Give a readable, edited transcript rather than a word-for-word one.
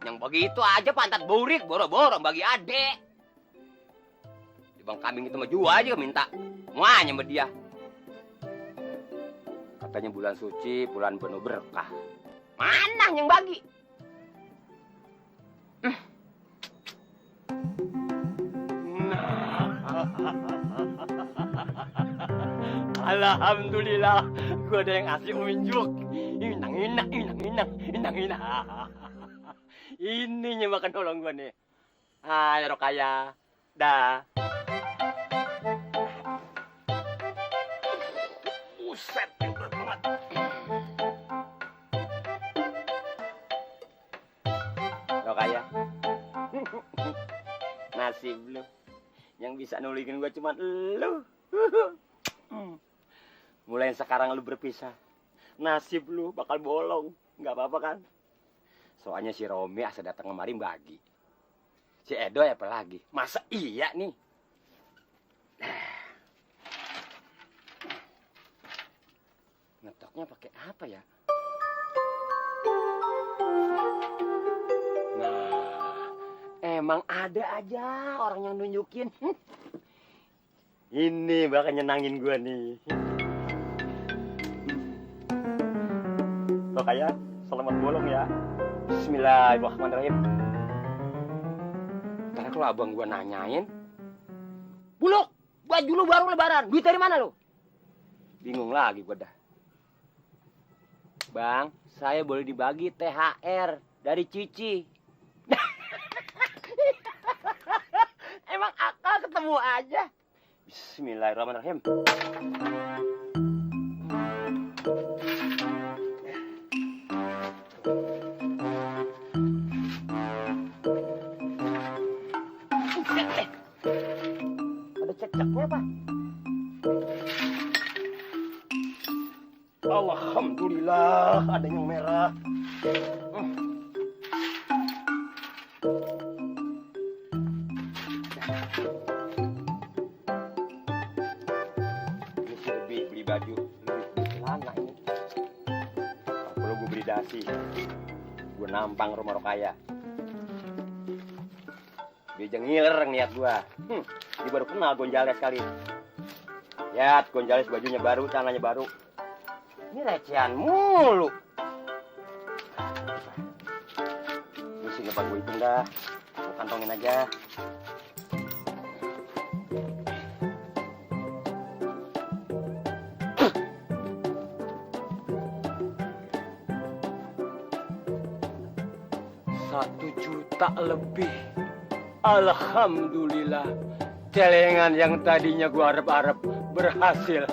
Yang begitu aja pantat burik, boro-boro bagi adek. Di Bang Kambing itu mah jual aja minta. Semuanya sama dia. Katanya bulan suci, bulan penuh berkah. Mana yang bagi? Alhamdulillah, gua ada yang ngasih unjuk. Inang. Ini makan tolong gua nih. Hai Rokaya, dah. Buset, berat banget. Rokaya, nasib lu. Yang bisa nulikin gua cuma lu. Mulai sekarang lu berpisah, nasib lu bakal bolong. Nggak apa-apa kan? Soalnya si Romi asal datang kemari bagi. Si Edo apa lagi? Masa iya nih? Ngetoknya pakai apa ya? Nah, emang ada aja orang yang nunjukin. Ini bakal nyenangin gua nih. Rokaya, selamat bolong ya. Bismillahirrahmanirrahim. Ntar kalau abang gua nanyain, Buluk, baju lu baru lebaran, duit dari mana lu? Bingung lagi gua dah. Bang, saya boleh dibagi THR dari Cici. Emang akal ketemu aja. Bismillahirrahmanirrahim. Ada cecaknya, Pak. Alhamdulillah, ada yang merah. Ini sih beli baju, beli celana ini. Kalau gue beli dasi, gue nampang rumah Rokaya. Dia jengiler niat gua. Dia baru kenal Gonjales kali. Lihat, Gonjales bajunya baru, celananya baru. Ini recehan mulu. Ini sih ngepak gue hitung dah. Gue kantongin aja. Rp1 juta lebih. Alhamdulillah, celengan yang tadinya gua harap-harap berhasil.